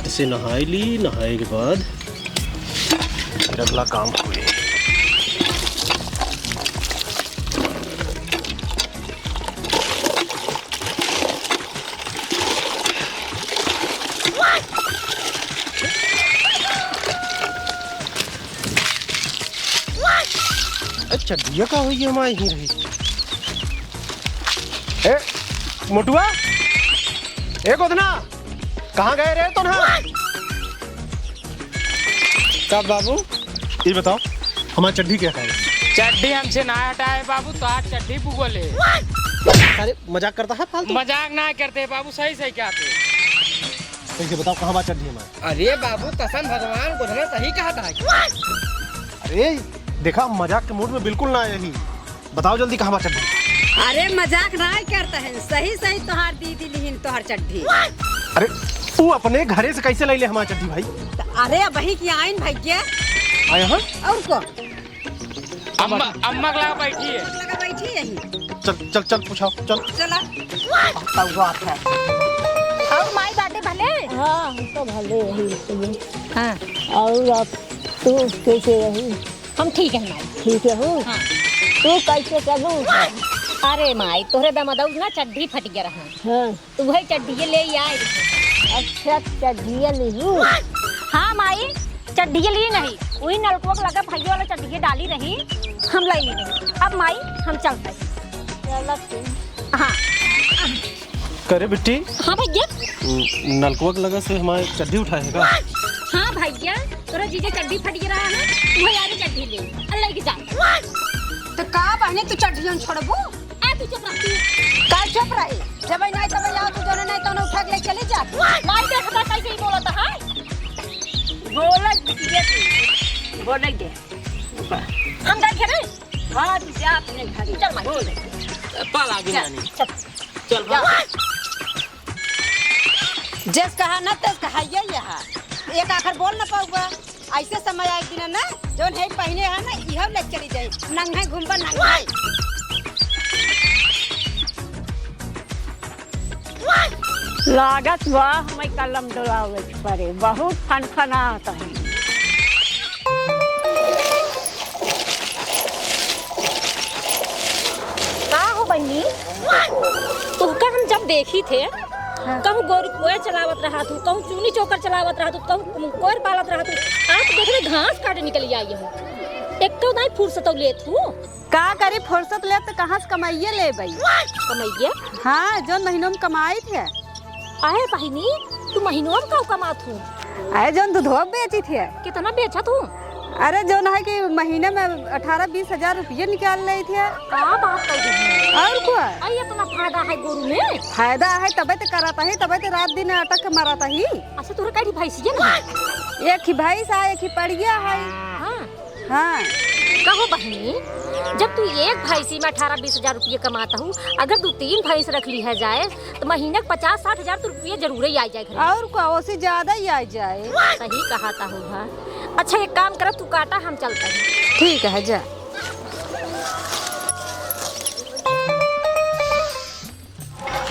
ऐसे नहाई ली, नहाए के बाद फिर अगला काम हुए। चड्ढिया का होई, हम आई ही रही। ए, मोटुआ, ए गोदना, कहाँ गए रे तोन्हा? का बाबू, ये बताओ, हमार चड्ढी क्या खाए? चड्ढी हमसे ना हटाए बाबू, तो आज चड्ढी पुगल है। अरे, मजाक करता है फालतू? मजाक ना करते बाबू, सही सही क्या थे। सही से बताओ, कहाँ बा चड्ढी हमार? अरे बाबू, कसम भगवान, गोदना सही कहा था। अरे, देखा, मजाक के मूड में बिल्कुल ना आया ही। बताओ जल्दी, कहाँ बा चड्ढी? अरे, मजाक नाय करता है, सही सही तोहार दीदी लिहिन तोहार चड्ढी। अरे, तू अपने घरे से कैसे लैले हमार चड्ढी भाई? त अरे, अबही की आइन भैया। आए हैं? और को? अम्मा, अम्मा के लगा बैठी है। लगा बैठी यही। चल, चल, चल, पूछाओ, चल। चला। तब बात है। और माई बाटे भले? हाँ, हम तो भले यही। हाँ। और आप, तू कैसे रही? हम ठीक है माई। ठीक है हो? हाँ। तू कैसे चलू? अरे माई, तोहरे दमदऊ ना चड्ढी फट गया रहा। हाँ। तू वही चड्ढिये ले आए। अच्छा, चड्ढिये लिहू? हाँ माई, चड्ढिये ली नहीं, वही नलकुआ के लगा भैया वाला चड्ढिये डाली रही, हम ले ली नहीं। अब माई, हम चलते। चलत तू। हाँ। करे बिट्टी। हाँ भैया। न-, नलकुआ के लगा से हमारे चड्ढी उठाए है का? हाँ भैया, तोरा जीजा चड्ढी फट गया रहा है, वही आगे चड्ढी ले, अल्लाह की जान। तो का बहने तू चड्ढियन छोड़बू? ए, तू चुप रह, तू। का चुप रही? जब नहीं तब आओ, तू जौने नहीं तौने उठा के ले चली जा। माई देखता कैसे ही बोलता है। बोलत बिटिया तू। बोले दे। हम देखे रे। हाँ, तू जा अपने घर। चल माई। बोल। पाल आगे चल, नानी। चल। चल, जा। हाँ। जस कहा ना, तस कहा, ये यहाँ। एक आखर बोल न पाऊगा। ऐसे समय आए दिन ना, जौन है पहने है ना, इहो ले चली जाए, नंगे घूमबा, नंगे। लागत बा हमें कलम डोलावे के पड़े, बहुत फनफनात है। का हो बन्नी, तुहका हम जब देखी थे, हाँ। कहूँ गोरू कोयर चलावत रहा तू, कहूँ चूनी चोकर चलावत रहा तू, कहूँ कोयर पालत रहा तू, आज देख रहे घास काटे निकल आई हो, एक्को दाई फुर्सत लेत हूँ। का करी, फुर्सत लेब त कहाँ से कमाइए लेबै? कमाइए? हाँ, जौन महीनों में कमाई थे। अहे बहिनी, तू महीनों में का कमात हूँ? अरे जौन दूधवा बेची थे। कितना बेचत हूँ? अरे जौन है कि महीने में अठारह बीस हजार रुपये निकाल ले थे। का बात कर रही है? और का? अरे इतना फायदा है गोरू में? फायदा है तबे तो कराता ही, तबे तो रात दिन अटक के मराता ही। अच्छा तोहरे कई भैंसिया ना? एक ही भैंस है, एक ही पड़िया है। हाँ। हाँ। कहो बहिनी, जब तू एक भैंसी में अठारह बीस हजार रुपये कमाता हूँ, अगर दू तीन भैंस रख लिया जाए, तो महीने के पचास साठ हजार तो रुपये जरूर ही आ जाए घर में। और का, ओसे ज्यादा ही आ जाए। सही कहा ता हूँ, हाँ। अच्छा, एक काम कर, तू काटा, हम चलते हैं। ठीक है, जा।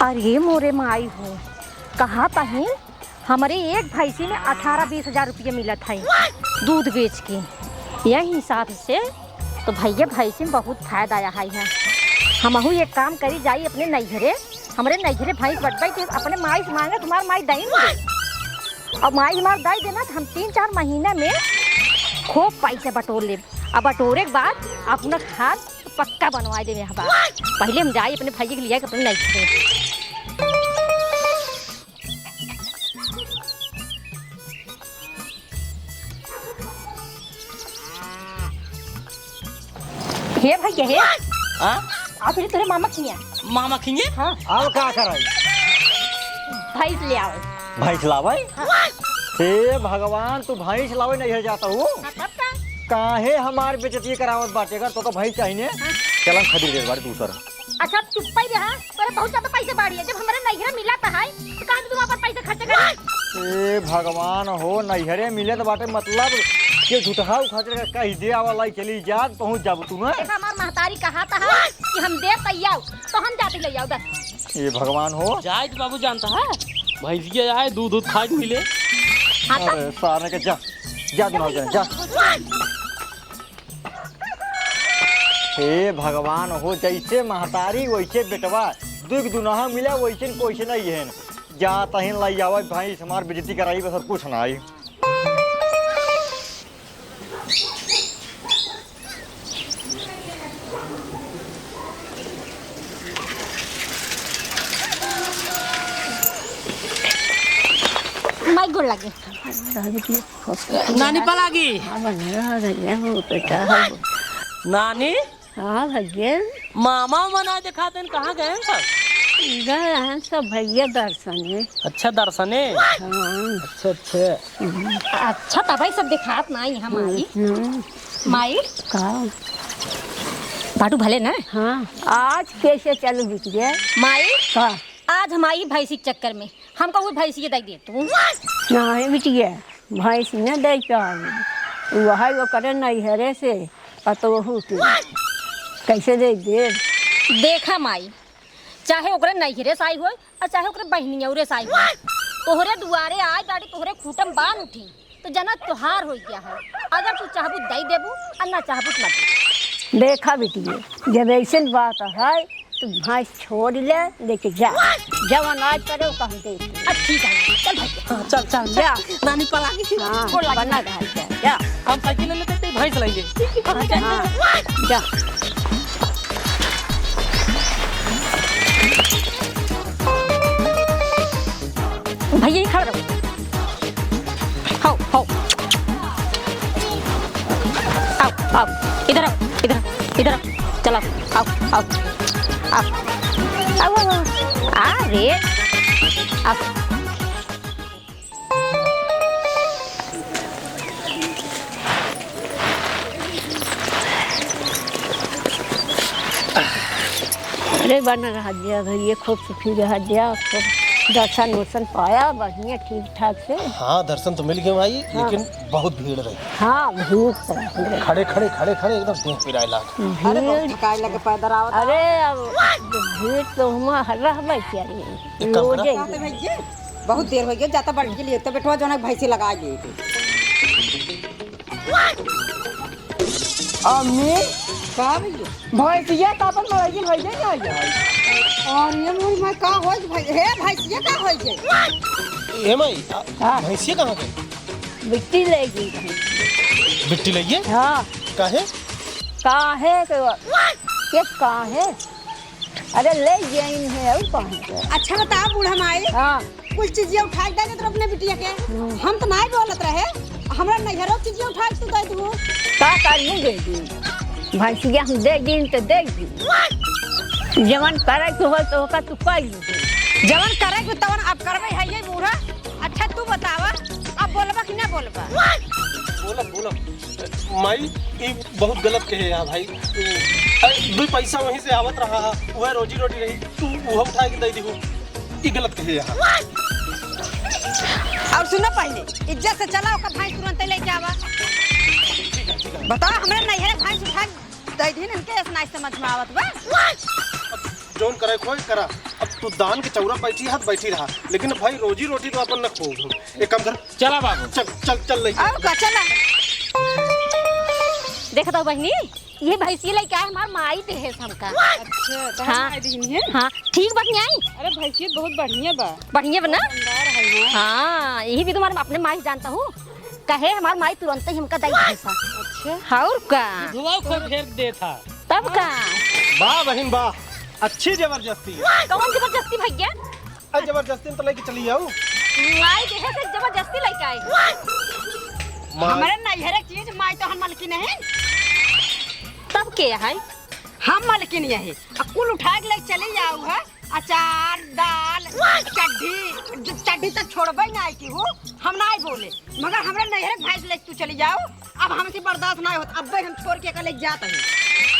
अरे मोरे माई हो, कहा ता ही हमरे एक भैंसी में अठारह बीस हजार रुपये मिलत है दूध बेच के। यही हिसाब से तो भैया भैंसी में बहुत फायदा आया है। हमहू एक काम करी, जाई अपने नैहरे, हमरे नैहरे भैंस बटवाई थे, अपने माई से मांगे, तुम्हार माई दई नहीं दे। और माई हमार दई देना तो हम तीन चार महीना में खूब पैसा बटोर लेब। अब बटोरे के बाद अपना घर पक्का बनवा देबे हमार। पहले हम जाई अपने भैया के लिया के अपने नैहरे। हे भैया, हे। हाँ? आ फिर तोरे मामा खिया। मामा खिया? हाँ। अब का कराई? भैंस ले आवे। भैंस लावे? हाँ। हे भगवान, तू भैंस लावे नहीं है जाता हूँ? हाँ, तब का? काहे हमार बेइज्जती करावत बाटे? अगर तोका भैंस चाहिए, हाँ। चल हम खरीद ले बारे दूसर। अच्छा, अब चुप्पा ही रहा। तोरे बहुत ज्यादा पैसे बाड़ी है। जब हमारे नैहरा मिला था, तो कहाँ तू वहाँ पर पैसे खर्च कर? ए भगवान हो, नैहरे मिले तो बाटे, मतलब कि झूठा उखड़ के कह दे, आवा लाई चली जात, पहुँच जाबू तू ना। देखा, हमार महतारी कहा था कि हम दे तैयार, तो हम जाते ले आओ दस। ए भगवान हो। जाए तो बाबू जानता है, भैंसिया आए, दूध दूध खाए के मिले। हाँ, तो अरे सारे के जा, जा दुनो जने, जा। हे भगवान हो, जैसे महतारी वैसे बेटवा, दुख दुनहा मिला, वैसे न कोई से नहीं है। जा तहिन लाई आवे भैंस, हमार बेइज्जती कराई, बस और कुछ ना आई। लगे। नानी पलागी। हाँ, बना रहा है, वो बेटा है वो। नानी। हाँ भैया। मामा मना दिखाते हैं, कहाँ गए हैं सब? गए हैं सब भैया दर्शने। अच्छा, दर्शने? हाँ। अच्छा, अच्छा। अच्छा, तबही सब दिखात ना यहाँ माई। हम्म। माई? का? बाटू भले ना? हाँ, आज कैसे चलू बिटिया? माई? का? आज हम आई भैंसी के चक्कर में, हमका वो भैंसी दे दे तू। नहीं बिटिया, भैंस न दे पावे, वही ओकरे नैहरे से पतोहू के कैसे दे दे? देखा माई, चाहे ओकरे नैहरे से आई होय और चाहे ओकरे बहिनियौरे से आई होय, तोहरे दुआरे आए बाटी, तोहरे खूंटे में बान उठी, तो जना तोहार हो गया है। अगर तू चाहबू दे देबू और ना चाहबू तो ना देबू। देखा बिटिया, जब ऐसन बात है तो भैंस छोड़ ले, लेके जा, जवन आज करे वो कहते। अच्छा, ठीक है, चल भाई। हाँ, चल, चल, चल। जा। नानी पलागी। हाँ, छोड़ लागी। बना घर जा, जा। हम साइकिल ले लेते, भैंस लेंगे। हाँ, जा। भैया, ये खड़ा रहो। हाओ, हाओ। आओ, आओ, इधर आओ, इधर, इधर आओ, चलो, आओ, आओ, आओ, आओ, आओ, आओ, आ रे, आओ। अरे बन रहा दिया भैया, खूब सुखी रहा दिया, खूब दर्शन वर्शन पाया बढ़िया ठीक ठाक से। हाँ, दर्शन तो मिल गए भाई, हाँ। लेकिन बहुत भीड़ रही। हाँ, भीड़ तो रही। खड़े, खड़े, खड़े, खड़े एकदम देह पिराए लाग। अरे, बहुत भीड़। थकाए लगे पैदल आवत। अरे, अब भीड़ तो हुआ रहबे करी। एक काम करा। रोजे। कहते भैया, बहुत देर हो गया, जाता बैठ के लिए, तो बेटवा जो ना भैंसी लगा गई थी। अम्मी। का भैया? भैंसिया तो अपन मरैया भैया ना आई। अरे मोरी माई, का होई भाई? हे भैंसिया का होई गई? ए माई, आ, हाँ। भैंसिया कहाँ गई? बिट्टी ले गई। बिट्टी ले गई? हाँ। काहे? काहे के? के काहे? अरे ले गई है, और कहाँ के? अच्छा बताओ बूढ़ा माई। हाँ। कुल चीजिया उठा के दे देत रहो अपने बिटिया के। हम्म। हम तो नाहीं बोलत रहे, हमरा नैहरो चीजिया उठा के तू दे दू। का करी दे दी? भैंसिया हम दे दी तो दे दी। जवन करे के हो तो ओका तू कर ली। जवन करे के तवन अब करबे है ये बूढ़ा। अच्छा तू बतावा, अब बोलबा कि ना बोलबा? बोलब, बोलब। माई, ई बहुत गलत कहे यहाँ भाई। अरे, दो पैसा वहीं से आवत रहा, वह रोजी रोटी रही, तू वह उठा के दे दी हो। ई गलत कहे यहाँ। और सुनो पहले, इज्जत से चला, ओकर भैंस तुरंत लेके आवा। ठीक है, ठीक है। बताओ, हमरे नैहरे भैंस उठा के दे दीन, इनके ऐसा नहीं समझ में आवत बा। अब जौन करे खोए करा। अब तू दान के चौरा बैठी हाथ बैठी रहा, लेकिन भाई रोजी रोटी तो अपन न खो। एक काम कर, चला बाबू। चल, चल, चल ले। और का, चला। देख दो बहिनी, ये भैंसी लेके आए हमार माई देहे से हमका। अच्छा, तो हाँ। माई दीन है? हाँ, ठीक बा कि नहीं? अरे भैंसी बहुत बढ़िया बा। बढ़िया बा ना? शानदार है ना? हाँ, यही भी तुम्हारे अपने माई जानता हूँ। कहे हमार माई तुरंत ही हमका दई भैंसा। अच्छा। और का? दुआ को फेर दे था। तब का? वाह बहिन वाह, अच्छी जबरदस्ती। कौन जबरदस्ती भैया? अरे जबरदस्ती में तो लेके चली आऊ। माई देहे से जबरदस्ती लेके आई। माई। हमारे नैहरे चीज माई तो हम मलकिन नहीं। तब के है? हम मलकिन यही। आ कुल उठा के ले चली आऊ है। अचार, दाल, चड्ढी, ज-, चड्ढी तो छोड़बे ना आई की हूँ। हम ना बोले। मगर हमरे नैहरे भैंस लेके तू चली जाऊ। अब हमसे बर्दाश्त ना होत, अब्बे हम छोड़ के अकेले जात हई।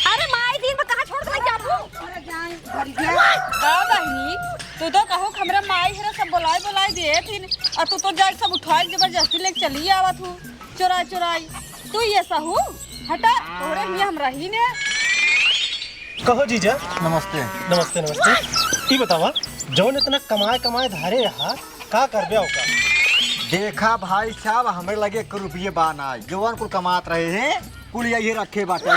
अरे माई, दिन भर कहाँ छोड़ के जाबू? अरे जाई, घर गया। का बहिनी, तू तो कहू कि हमरा माई हरे सब बोलाई बोलाई देत हिन, आ तू तो जाई सब उठाई के जबरदस्ती लेके चली आवत हूँ, चोराई चोराई। तू ये सहू, हटा, तोहरे हियाँ हम रही ने। कहो जीजा। नमस्ते। नमस्ते, नमस्ते। ई बतावा, जौन इतना कमाए कमाए धारे रहा, का करबे ओका? देखा भाई साहब, हमरे लगे एक रुपये बा ना, जवन कुल कमात रहे हैं, कुल यही रखे बाटे।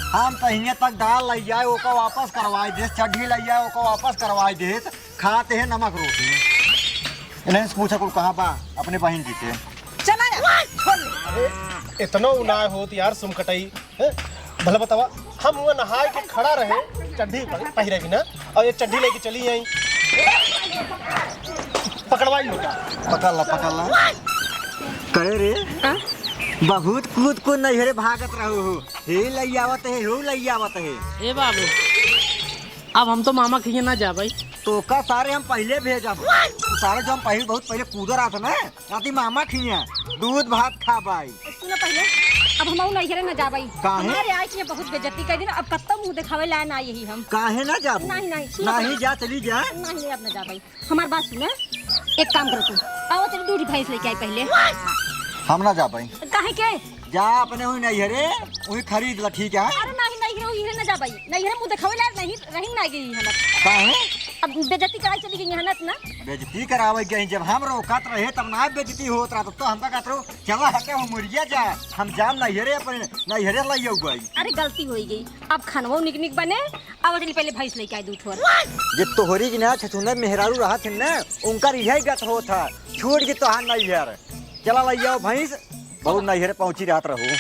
हम तो हियाँ तक दाल लइ जाए, ओका वापस करवाए देस, चड्ढी लइ जाए, ओका वापस करवाए देस, खाते हैं नमक रोटी। इन्हें से पूछा कुल कहाँ बा अपने बहिन जी के। चला यार, छोड़ दे। अरे, इतना उनाय होत यार, सुमकटई। हैं? भला बतावा, हम हुआ नहाए के खड़ा रहे, चड्ढी प-, पहिरे बिना, और ये चड्ढी लेके चली आई। पकड़वाई लोटा। पकड़ ला, पकड़ ला। करे रे, आ? बहुत कूद कूद नैहरे भागत रहू हो। हे लई आवत है, हो लई आवत है। ए बाबू, अब हम तो मामा खिया ना जाबई। तो का सारे हम पहिले भेजब। सारे जो हम पहिले, बहुत पहिले कूद रहा था ना, राती मामा खिया दूध भात खाबई। सुनो पहिले, अब हम नैहरे ना जाबई। काहे? हमारे आए के बहुत बेइज्जती कर दिन, अब कत्तो मुंह देखावे लाए ना यही हम। काहे ना जाबू? नहीं, नहीं, सुनो नहीं पहिले। जा, चली जा। नहीं, नहीं, अब ना जाबई। हमार बात सुना, एक काम करो तू, आओ चलो दूध भैंस लेके आई पहिले। हम ना जाबई। काहे के? जा अपने वही नैहरे, वही खरीद ला, ठीक है? अरे नहीं, नैहरे, नैहरे ना जाबई, नैहरे मुंह देखावे ला नहीं, रही ना गई हम। काहे? अब बेइज्जती कराई चली गई है ना इतना। बेइज्जती करावे गई, जब हम रोकत रहे तब ना बेइज्जती होत रहा, तब तो हम तो कहत रहो, चला हटे हो मुरिया जा, हम जाम नैहरे अपने, नैहरे लई आऊ गई। अरे गलती हो गई, अब खानवा निक निक बने, अब चली पहिले भैंस लेके आई दू ठोर। जे तोहरी की ना छछुंदर मेहरारू रहत है ना, उनका रिहाई गत होत है, छोड़ के तोहार नैहर। चला लई आओ भैंस, बहुत नैहरे पहुंची रात रहू।